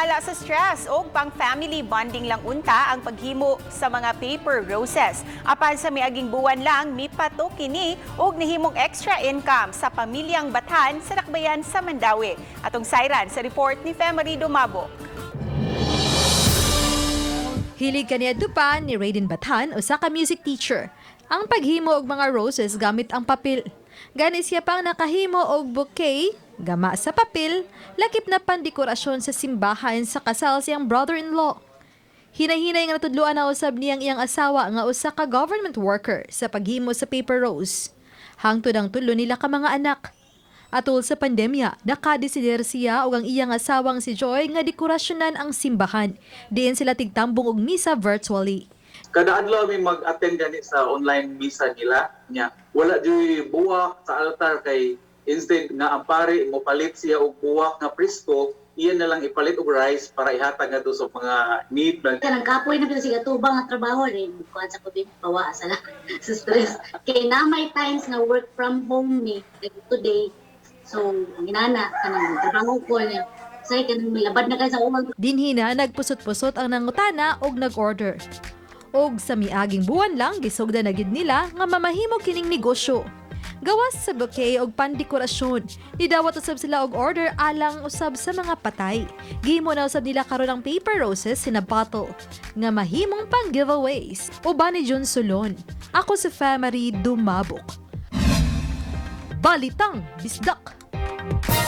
Pangwala sa stress o pang family bonding lang unta ang paghimo sa mga paper roses. Apan sa miaging buwan lang, mipatok kini og nahimong extra income sa pamilyang Bathan sa Dakbayan sa Mandaue. Atong sayran sa report ni Femery Dumabo. Hilig kaniadto pa ni Raiden Bathan, usa ka music teacher, ang paghimo og mga roses gamit ang papel. Gani siya pang nakahimo og bouquet gama sa papel, lakip na pandekorasyon sa simbahan sa kasal siyang brother-in-law. Hinay-hinay nga natudloan na usab niyang iyang asawa nga usa ka government worker sa paghimo sa paper rose. Hangtod ang tulo nila ka mga anak. Atol sa pandemya, nakadesider siya ug ang iyang asawang si Joy nga dekorasyonan ang simbahan. Diin sila tigtambong og misa virtually. Kada adlaw mi mag-attend gani sa online misa nila nya. Wala juy buwak sa altar kay instead nga ang pare mo palit siya og buwak nga presko, iya na lang ipalit og rice para ihatag ngadto sa mga need. Kanang kapoy na siya tubang nga trabaho rin kuan sa kubi pawa sa sa stress kay na may times nga work from home ni like today, so ang inana kanang trabaho ko niya say kanang milabad na kay sa umang. Dinhi na nagpusot-pusot ang nangutana og nag-order. Og sa miaging buwan lang, gisugdan na gid nila nga mamahimo kining negosyo. Gawas sa bouquet og pandekorasyon, nidawat usab sila og order alang usab sa mga patay. Gihimo na usab nila karon ang paper roses sina bottle nga mahimong pang giveaways. Uban ni Jun Solon. Ako si Family Dumabok. Balitang Bisdak.